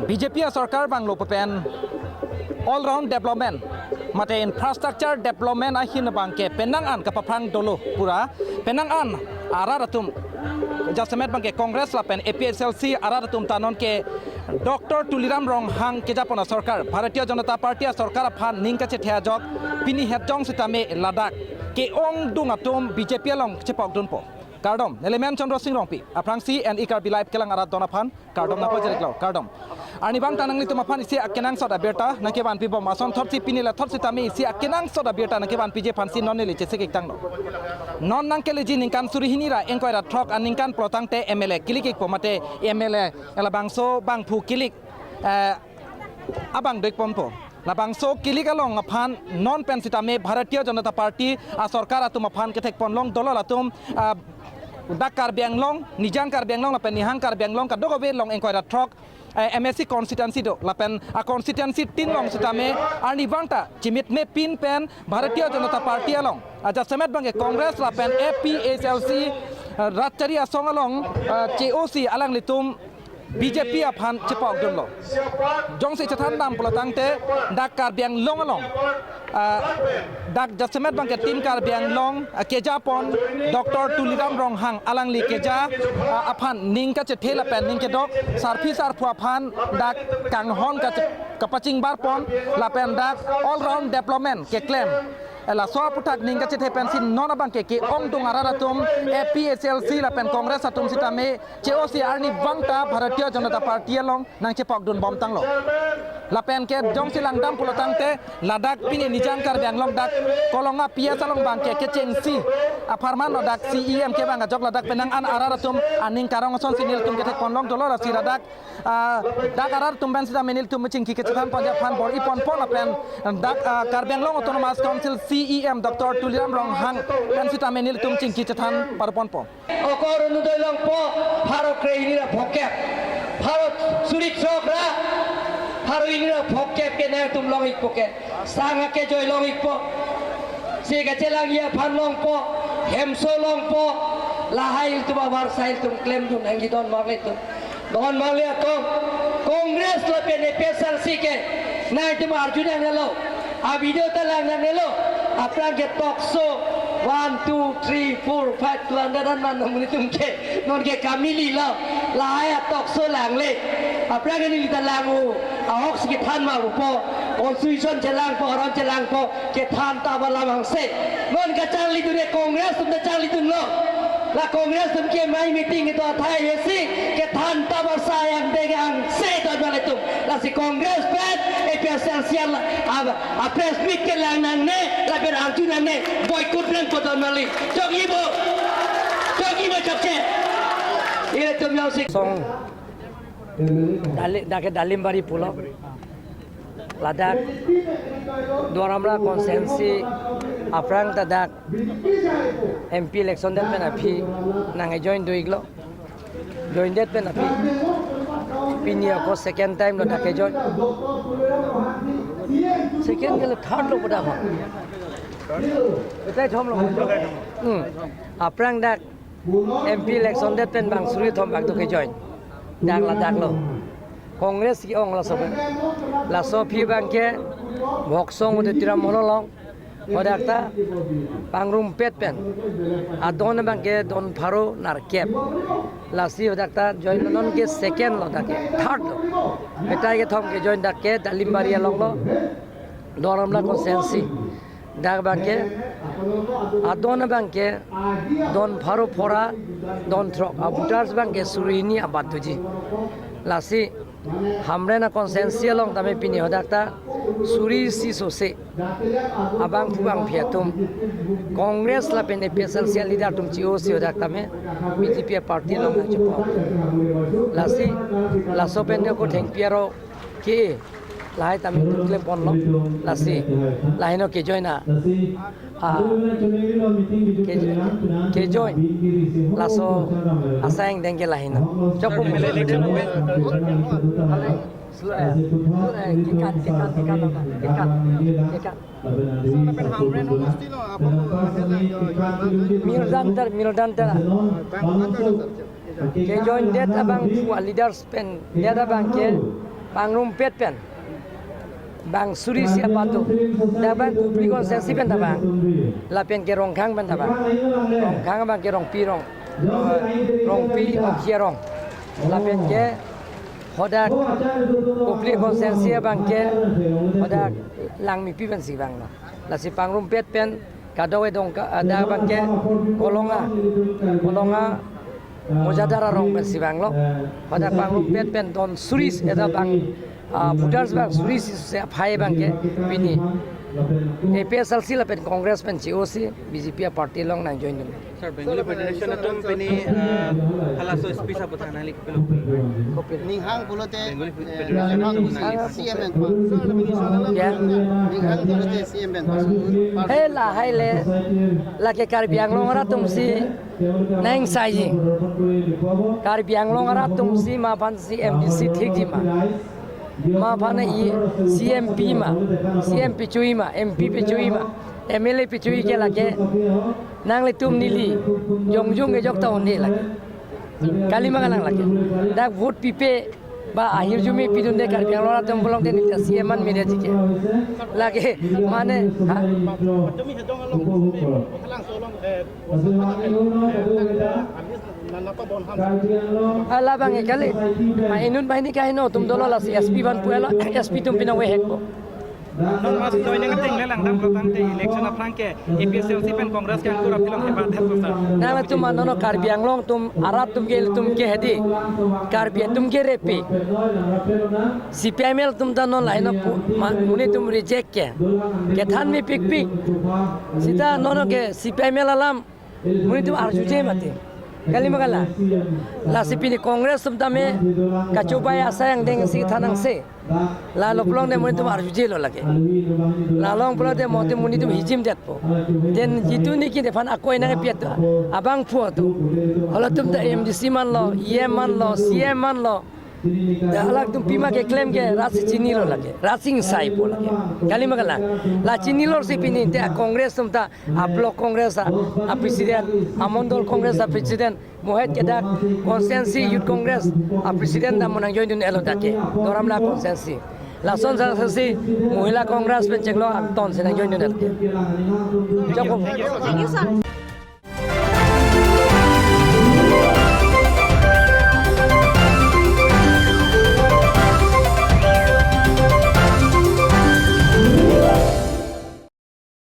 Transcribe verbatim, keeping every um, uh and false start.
B J P asorkar vanglo pen all round development mate infrastructure development ahin abangke penang an kapaphrang dolo pura, penang an arat atum jasemet abangke Congress lapen A P H L C arat atum ta nonke Doctor Tuliram Ronghang kejapon asorkar, Bharatiya Janata Party asorkar aphan ning kachethe ajok pini het jong sitame ladak ke-ongdung atum B J P along chepokdunpo. Kardom, neli men Chandra Singh Rongpi, aphrangsi N E Karbi Live kelang arat don aphan kardom nangpajir-iklo, kardom. Arnivang ta nanglitum aphan isi akenangsot abirta nangkevanpibom, ason thotsi pini la thot sitame isi akenangsot abirta nangkevanpiji aphansi non neli chesik-iktanglo. Non nangkeleji ningkan suri hini ra ingkoi ra throk aningkan pulo tangte M L A kilik-ikpo mate M L A labangso bangphu kilik, eh, abang do-ikponpo. Labangso kilik along aphan non pen sitame Bharatiya Janata Party asorkar atum aphan kethekponlong dolo latum, ah, dak Karbi Anglong, Nijang Karbi Anglong lapen Nihang Karbi Anglong kadokave along ingkoi ra throk, eh, M A C constituency do lapen a constituency tin along sitame arnivang ta chimitme pin pen Bharatiya Janata Party along, ah, jasemet abangke Congress lapen A P H L C, ah, rat chari asong along, ah, che-osi alanglitum B J P aphan chepokdunlo. Jongsi chethandam pulo tangte dak Karbi Anglong along, ah, dak jasemet abangke Team Karbi Anglong, ah, kejapon Doctor Tuliram Ronghang alangli keja, ah, aphan ning kachethe lapen ning kedok sarpi sarpo aphan dak kanghon kache-, kapachingbarpon lapen dak all round development keklem. Eh, laso aputhak ning kachethe pensi non abangke ke-ongdung arat atum A P H L C lapen Congress atum sitame che-osi arnivang ta Bharatiya Janata Party along nangchepokdunbomtanglo. Lapen ke jongsi langdam pulo tangte ladak pini Nijang Karbi Anglong dak Kolonga P S along abangke kechengsi apharman lo dak C E M kevang ajok ladak penang an arat atum aning karong asonsi nelitum kethekponlong dolo, lasi ladak, ah, dak arat atum pen sitame nelitum chingki kachethanponji aphan bor-iponpo lapen dak, ah, Karbi Anglong Autonomous Council C E M Doctor Tuliram Ronghang pen sitame nelitum chingki chethan parponpo. Okor Orunodoi longpo, pharo krehini ra phokep. Pharo suri throk ra, pharo hini ra phokep ke nangtum long-ikpo ke. Sang akejoi long-ikpo. Si kachelangji aphan longpo, hemso longpo. Lahai ilitum abar sa ilitum klemdun hangji don marli tum. Don marli atum. Congress lapen A P H L C ke nangtum arjunangnelo. A video ta langnangnelo. Aphrang ke tokso one, two, three, four, five, two hundred an man nangmunitum ke. Nonke kamili lo. Lahai atokso langle. Aphrang ke neli ta lang-o. Ahok si kethan ma-opo. Constitution chelangpo, aron chelangpo. Kethan ta ba lam angse. Non kacharlidun ke Congress atum ta charlidunlo. La Congress atum ke mai meeting ito athai esi. Kethan ta ba sa yang dege angse don marli tum. Lasi Congress pen A P H L C la, a, a press meet ke langnangne, lapen arjunangne, boycott nangpo don marli. Chokji bo. Chokji bo chokche. Ilitum jongsi. Song Dali-, dak ke Dalimbari pulo. Ladak Duar Amla constituency aphrang ta dak M P election det pen aphi nangkejoin do-iklo. Join det pen aphi pini ako second time lo dak kejoin. Second ke le third lo pada ho. Betai thom lo. Hmm. Aphrang dak M P election det pen bang suri thom bak do kejoin. Dak ladak lo. Congress ke-ong laso pen. Laso aphi abangke Bhoksong Auditorium Hall along. Hadak ta pangrumpet pen. Adon abangke don pharo nerkep. Lasi hadak ta join, nonke second lo dak ke, third lo. Betai kethom kejoin dak ke Dalimbari along lo. Duar Amla constituency. Dak abangke, adon abangke, don pharo phora, don throk, a voters abangke suri hini abat doji. Lasi, Hamren a constituency along tame pini hadak ta, suri isi sose, abangphu bangphi atum, Congress lapen A P H L C a leader atum che-osi hadak tame, B J P a party along nangchepo. Lasi, laso pen ako thengpi arlo, ke lahai tame tum klemponlo, lasi lahai no kejoin a, a, ke, kejoin laso asai angdeng ke lahai no. Chokpum mele election, eh, eh, kekan, kekan, kekan, kekan, kekan. Mildanter, mildanter. Kejoin det abangphu a leaders pen det abangke Pangrumpet pen bang suri isi abato. Dak bang Kopili constituency pen ta bang. Lapen ke Rongkhang pen ta bang. Rongkhang bang ke Rongpi rong. Rongpi Okhi arong. Lapen ke hadak Kopili constituency abang ke hadak Langmepi pensi bang lo. Lasi pangrumpet pen kadokave dong ka, ada abang ke Kolonga, Kolonga Mojadar arong pensi bang lo. Hadak pangrumpet pen don suri isi ada bang, ah, voters bang suri isi se aphai abang ke pini A P H L C lapen Congress pen chi-o si B J P aparty along nang join dun. Sir, Bengali Federation atum pini, ah, halaso S P sabu thang nangli kopilo? Kopil. Ning hang pulote, Bengali eh, Federation atum nangli C M pen. Ya. Ning hang pulote C M pen. He lahai le, lake Karbi Anglong arat atum si nang saiji. Karbi Anglong arat atum si ma aphan si M D C thikji ma. Ma aphan e C M pi ma, C M pi chui ma, M P pi chui ma, M L A pi chui ke lake. Nanglitum neli jongjong kejok ta un-e lake. Kalima kalang lake. Dak vote pipe ba ahirjume pidunde Karbi Anglong arat atum pulote neli ta C M an media jike. Lake mane, ha? Kami hedong along, halang so along, eh, Ala bang e kali. Ma inut banghini kaheno atum dolo, lasi S P ban pu elo, S P atum pina wehek ko. Non mas joining ating le langdam lo tangte election aphrang ke A P H L C pen Congress ke angkur apilong hebat het lo sir. Nangtum ma non Karbi Anglong atum arat atum ke ilitum ke hedi. Karbi atum ke repi. C P I M L atum ta non lahai no pu, ma, monit atum reject ke. Kethan mepikpik. Sita non ke C P I M L alam monit atum arjuje mati. Kalima kalang. Lasi pini Congress atum tame kachobai asai angdeng si thanang se. La lo pulote monit atum arjuje lo lake. La along pulote monit atum, monit atum hijim detpo. Then jitu niki nephan akoi nangpi atum abangphu atum. Halatum ta M D C man lo, E M man lo, C M man lo. Te alangtum pima keklem ke rat si chinilo lake, rat si ingsaipo lake. Kalima kalang. La chinilo si pini te a Congress atum ta, a block Congress a, a president, a mondol Congress a president, mohet ke dak constituency youth Congress a president ta mo nang join dun-elo dak ke. Doramnang constituency. Lason sa si Mohila Congress pen chenglo angton si nang join dun-elo ke. Joko. Thank you, sir.